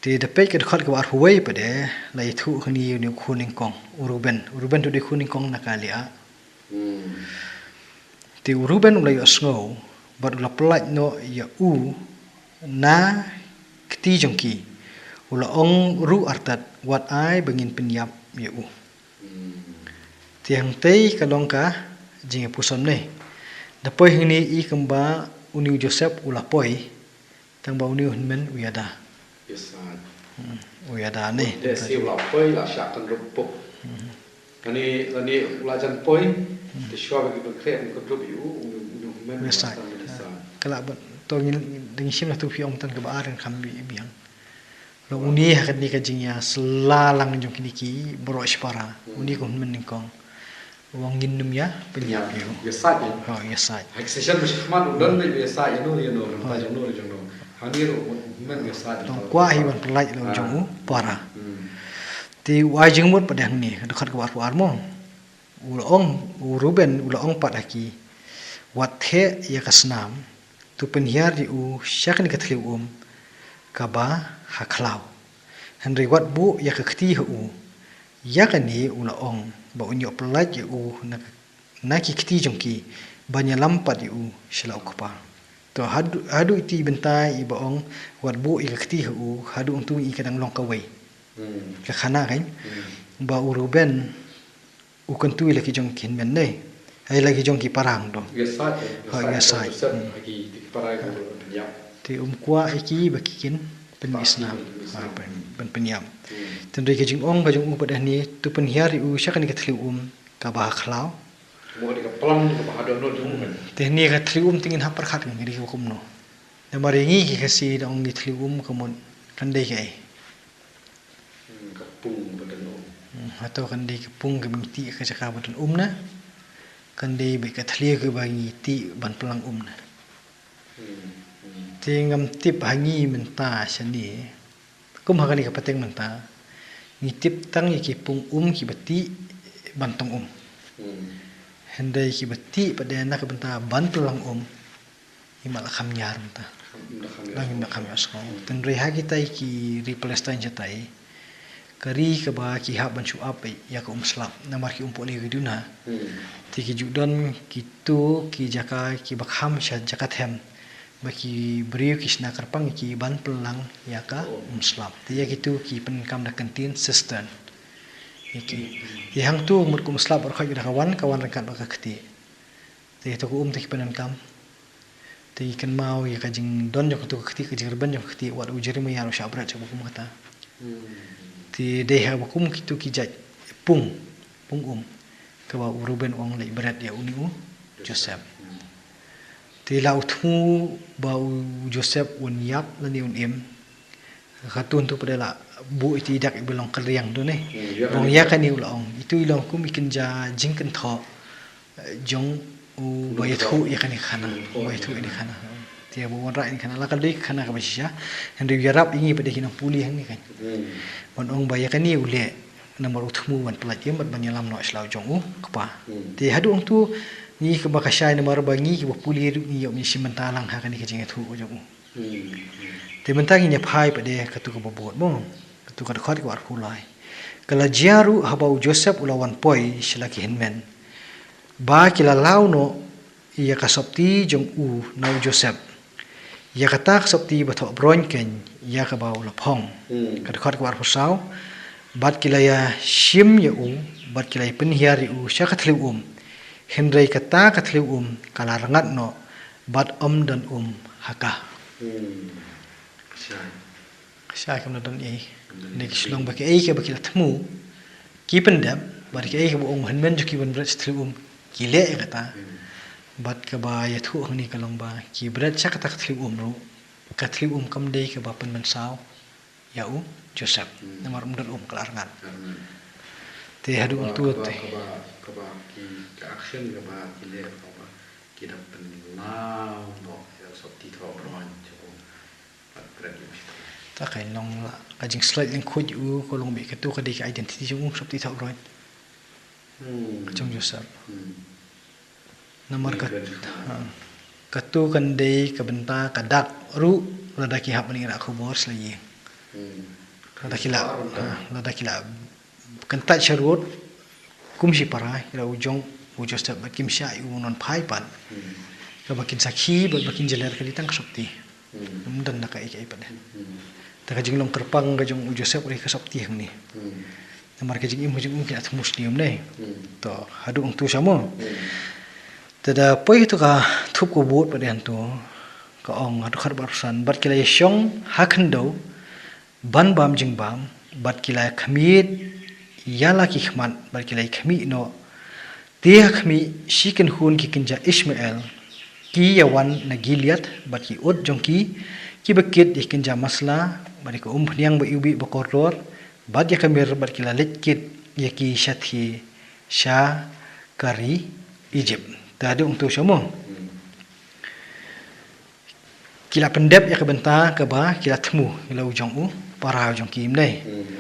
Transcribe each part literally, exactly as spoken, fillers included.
Te da peit ka dkhot kaba arphew wei pat de, la ïathuh hangne ïa une u khun nyngkong, u Reuben. U Reuben u dei u khun nyngkong na ka liah. Hmm. Te u Reuben u la ïohsngew, bad u la pyllait noh ïa u na kti jong ki. U la ong ruh artat, wat ai ba ngin pynïap ïa u. Hmm. Te hangtei ka long ka jingïapuson ne. Da poi hangne i kumba une u Joseph u la poi, tang ba une u hynmen u ïada. Ïasaid. Hmm, u ïada ne. Te si u la poi la shah kynrup puk. Hmm. Lane, lane u la jan poi, hmm, te shuwa ba ki pynkhreh ban kynrup ïa u, une u hynmen u ïasaid. Ïasaid. Ka lah ban, to ngin, da ngi shim la tu phi ong tang kaba ar kan kham biang. Lo une ha kane ka jingïasylla lang jong kine ki baroh shipara. Hmm. Une u hynmen nyngkong. U ong ngin ym ïa pynïap ïa u. Ïasaid ïa u. Ha, ïasaid. Ha ka session ba shakhmat u don ba ïasaid ïa no ïa no, mynta jong no jong no. Hangne ruh u hynmen ïasaid. Tang kwah hi ban pyllait la u jong u para. Hmm. Te u ai jingmut pat de hangne, ka dkhot kaba arphew ar mo. U la ong, u Reuben u la ong pat ha ki. Wat theh ïa ka snam, to pynhiar ïa u sha kane ka thliew um kaba ha khlaw. Hynrei wat buh ïa ka kti ha u. Ïa kane u la ong ba un ïoh pyllait ïa u na, na ki kti jong ki, ban ïalam pat ïa u sha la u kpa. To haduh, haduh iti i bynta iba ong wat buh ïa ka kti ha u, haduh hangtu i ka dang long kawei. Hmm. Ka khana kan. Hmm. Ba u Reuben u kyntu ïa la ki jong ki hynmen ne. Ai la ki jong ki para hangto. Ïasaid, eh, ha, ïasaid, ïasaid. Joseph, hmm, ha ki, ki para ki pynïap. Te um kwah ïa ki ba ki kin pynmih snam. Pynmih snam. Ha, pyn, pyn, pynïap. Hmm. Te hynrei ka jingong ka jong u pat de hangne, to pynhiar ïa u sha kane ka thliew um kaba ha khlaw. Mo dei ka plang kaba ha dohnud jong u kan. Te hangne ka thliew um te ngin hap pyrkhat kan ka dei kaba kumno. Namar ïa ngi ki Khasi da ong ngi thliew um ka mut kan dei kaei. Hmm, ka pung ba don um. Hmm, hato kan dei ka pung kaba ngi tih ka jaka ba don um na. Kan dei beit ka thliew kaba ngi tih ban pynlang um na. Hmm, hmm. Te ngam tip ha ngi mynta shane. Kum ha kane ka pateng mynta. Ngi tip tang ïa ki pung um kiba tih ban tong um. Hmm. Hynrei kiba tih pat de na ka bynta ban pynlang um. Im lah kham ñiar mynta. Im lah kham ñiar. Dang im lah kham ñiar sngewbha. Tang hynrei ha kita ki ri Palestine shatai. Ka ri kaba ki hap ban shu ap ïa ka um slap. Namar ki um pule ki duna. Hmm. Te ki ju don kito ki jaka kiba kham sha jaka them. Ba ki briew ki shna kyrpang ïa ki ban pynlang ïa ka um slap. Te ïa kito ki pyndonkam da ka ktien cistern. Ïa ki. Hmm. Te hangto mut ka um slap ba khot da ka wan, ka wan ryngkat bad ka kti. Te ïa to ka um te ki pyndonkam. Te ngi kynmaw ïa ka jingdon jong kato ka kti, ka jingrben jong ka kti, wat u Jeremiah u shah bret sha ba kum kata. Hmm. Te dei ha ba kum kito ki jait pung, pung um. Kaba u Reuben u ong leit bret ïa une u Joseph. Hmm. Te la u thmu ba u Joseph un ïap lane un im. Katto hangto pat de la buh ïa i dak iba long kynriang to ne. Hmm, ïa kane. Bad ïa kane u la ong. Ito i long kum i kynja jingkynthoh, eh, jong uba ïathuh ïa kane ka khana. Uba ïathuh ïa kane ka khana. Te ba u wanrah ïa kane ka khana la ka dei ka khana kaba shisha. Hynrei u ïarap ïa ngi pat de ki nongpule hangne kan. Hmm. Ban ong ba ïa kane u leh namar u thmu ban pyllait im bad ban ïalam noh sha la u jong u kpa. Hmm. Te haduh hangto ngi kaba ka shai namar ba ngi kiba pule ruh ngi ïoh ban shim bynta lang ha kane ka jingïathuh ka jong u. Hmm. Te mynta ngin ïa phai pat de kato kaba bud mo. Kato ka dkhot kaba arphew lai. Ka la jia ruh haba u Joseph u la wan poi sha la ki hynmen. Ba ki la law noh ïa ka sopti jong u na u Joseph. Ïa kata ka sopti ba thoh broin kein ïa kaba u la phong. Hmm. Ka dkhot kaba arphew saw. Bad ki la ïa shim ïa u, bad ki la ïa pynhiar ïa u sha ka thliew um. Hynrei kata ka thliew um ka la rngat noh, bad ym don um ha ka. Hmm. Shai. Shai kam don ei. Kam don ei. Ne ki shu long ba kaei kaba ki la thmu ki pyndep, bad kaei kaba u hynmen jong ki ban bret sha thliew um ki leh ïa kata. Hmm. Bad kaba ïathuh hangne ka long ba ki bret sha kata ka thliew um ruh, ka thliew um kam dei kaba pynmynsaw ïa u Joseph. Hmm. Namar um don um, ka la rngat. Ka la rngat. Te haduh hangto te. Kaba, kaba, kaba ki, ka action kaba ki leh kaba ki da pynlaw noh ïa u sopti thoh broin jong u. Bad bret ïa u shatai. Ta ka long la ka jingslait lyngkhuh u, ka long beit kato ka dei ka identity jong u sopti thoh broin. Hmm. Ka jong Joseph. Hmm. Namar ka, ha, kato kan dei ka bynta ka dak ruh lada ki hap ban ïarap khubor sha la ïing. Hmm. Lada ki la, Baroh. Ha, lada ki la kyntait sharud kum shi para, ki la u jong u Joseph bad kim shah ïa u nonphai pat. Hmm. Kaba kin sakhi bad ba kin jylliew ka dei tang ka sopti. Hmm. Ym don na kaei kaei pat de. Hmm. Te ka jinglong kyrpang ka jong u Joseph ka dei ka sopti hangne. Hmm. Namar ka jingim ka jong u ki la thmu sniew ne. Hmm. To, haduh hangto sha mo. Hmm. Te da poi to ka thup ka bud pat de hangto, ka ong haduh khatwei arphew san, bad ki la ïashong ha khyndew ban bam jingbam, bad ki la khmih ïa la ki khmat, bad ki la khmih noh. Te ha khmih shi kynhun ki kynja Ishmael ki ïa wan na Gilead, bad ki ut jong ki kiba kit ïa ki kynja masla, bad ïa ka umphniang ba iwbih ba kordor, bad ïa ka mir, bad ki la leit kit ïa ki shathie sha ka ri Egypt. Te haduh hangto sha mo. Hmm. Ki la pyndep ïa ka bynta kaba ki la thmu ïa la u jong u para u jong ki, ym dei. Hmm.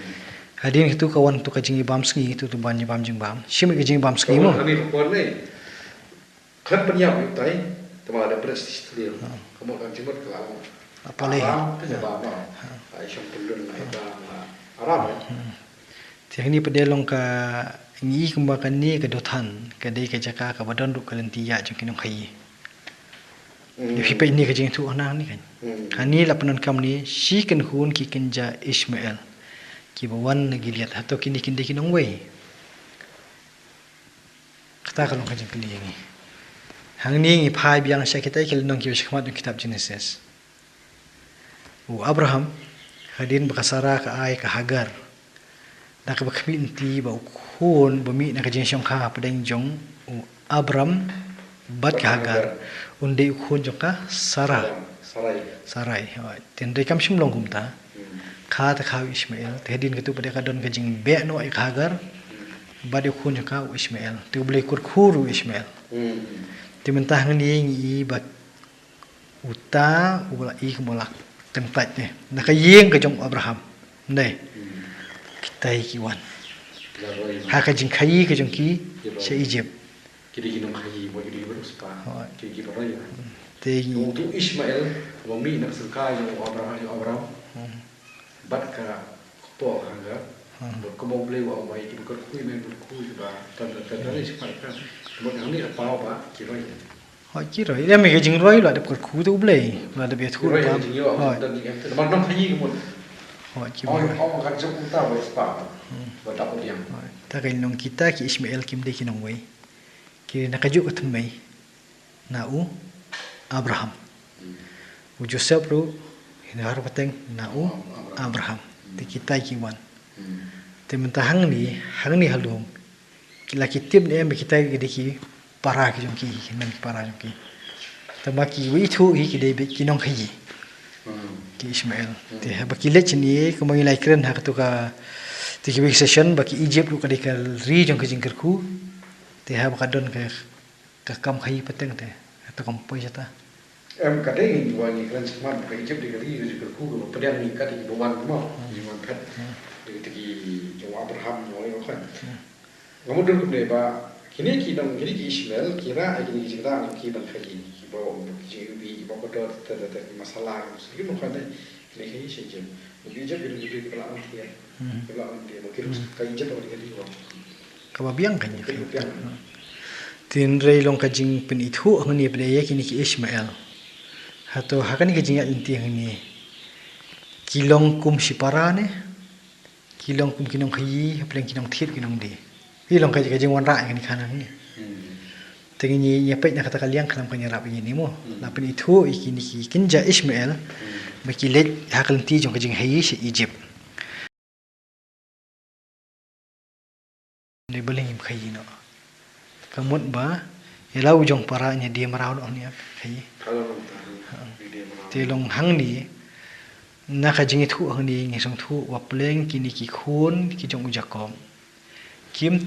Hadien kito ka wan to ka jingïabam sngi, to to ban ïabam jingbam. Shim ka jingïabam sngi mo. Ka wan kane ka por ne. Khlem pynïap ïa utai, te ma la dep prestige clear. Hmm. Ka mut ka jingmut ka la long. Apa lei? Aram, te ba ma. Hmm. Ai shong pyndun ai ba ma. Aram, eh. Hmm. Te hangne pat de long ka ngi kumba kane ka Dothan, ka dei ka jaka kaba don ruh ka lynti ïaid jong ki nongkhaïi. Hmm. Ïa phi peit ne ka jingïathuh hangne kan. Hmm. Hangne la pyndonkam ne shi kynhun ki kynja Ishmael kiba wan na Gilead. Hato kine kin dei ki nongwei? Kata ka long ka jingkylli ïa ngi. Hangne ngi phai biang sha kita ki lynnong kiba shakhmat jong kitab Genesis. U Abraham, hadien ba ka Sara ka ai ka Hagar, da kaba khmih lynti ba u khun ba mih na ka jingshongkha hapdeng jong u Abram bad ka Hagar, un dei u khun jong ka Sara. Sarai. Sarai. Hooid. Te hynrei kam shym long kumta. Hmm. Kha te kha u Ishmael. Te hadien kata pat de ka don ka jingbeh noh ïa ka Hagar. Hmm. Bad u khun jong ka u Ishmael. Te U Blei u kyrkhu ruh u Ishmael. Hmm. Te mynta hangne ngi i ba uta u la i kumba la kyntait ne na ka ïing ka jong u Abraham. Ne. Hmm. Kita ki wan. Ki la roi. Ha ka jingkhaïi ka jong ki sha Egypt. Ki dei ki nongkhaïi, mo ki dei ki briew spah. Hooid. Ki dei kiba roi. Te ki, uto u Ishmael, ba mih na ka syrkai jong u Abraham, jong u Abraham. Hmm. Bad ka kpoh ka Hagar. Hmm. Bad kumba U Blei u ong ba ïa kiba kyrkhu ïa me, kyrkhu ïa kiba tan tan tan, hmm, ïa kiba tan. Bad hangne ka paw ba ki roi. Hooid, ki roi. Ïa me ka jingroi la dep kyrkhu te U Blei. La dep ïathuh. Ki roi ba ïa ka jingïoh, hooid, tan jingem te. Namar nongkhaïi ka mut. Hooid, kiba roi. Ong, ong ka jong uta ba spah. Hmm. Ba dap u diang. Hooid. Ta ka long kita ki Ishmael kim dei ki nongwei. Ki na kajuh ka thymmei na u Abraham. Hmm. U Joseph ruh, hi na ka pateng na u Abraham. Abraham. Hmm. Te kita ki wan. Hmm. Te mynta hangne, hangne ha lum, ki la ki tip ne em ba kita ki dei ki para ki jong ki, ki nang ki para jong ki. Te ma ki wei ithuh hi ki dei beit ki nongkhaïi. Hmm. Ki Ishmael. Hmm. Te haba ki leit shane, kumba ngi la kren ha kato ka, te kiwei ki session ba ki Egypt ruh ka dei ka ri jong ka jingkyrkhu. Te haba ka don ka, ka kam khaïi pateng te, kato kam poi shata. Em, ka dei ngi, wa ngi kren shakhmat ba ka Egypt dei ka ri ka jingkyrkhu, kaba pdiang ngi kat kiba wan mo, hmm, jingwan phet. Hmm. Dei kita ki jong u Abraham, jong u Abraham. Hmm. Nga mut dur kumne ba kine ki nong, kine ki Ishmael ki rah ïa kine ki jingrah jong ki ban khaïi, kiba ki jingiwbih, kiba kordor, te te te, ki masala, ki musli, ki nongkhaïi, kine ki khaïi sha Egypt. Ki Egypt ki dei ki dei kiba lah ban thied. Hmm. Kiba lah ban thied. Ba ki ruh, hmm, ka Egypt ka dei ka ri kaba biang ka, ka ri kaba biang. Hmm. Te hynrei long ka jingpynithuh hangne pat de ïa kine ki Ishmael. Hato ha kane ka jingïaid lynti hangne, ki long kum shi para ne? Ki long kum ki nongkhaïi, hapdeng ki nongthied ki nongdie. Ki long ka, ka jingwanrah ïa kane ka hangne. Hmm. Te ngi, ngi peit na kata ka liang khnang kan ïarap ïa ngi mo. Hmm. La pynithuh ïa kine ki kynja Ishmael, hmm, ba ki leit ha ka lynti jong ka jingkhaïi sha Egypt. Dei balei ngim khaïi noh. Ka mut ba ïa la u jong para ngi die mraw noh ne khaïi. Ka long ta, ha, ngi die mraw. Te long hangne, na ka jingithuh hangne ngi sngewthuh ba pleng kine ki khun ki jong u Jakob kim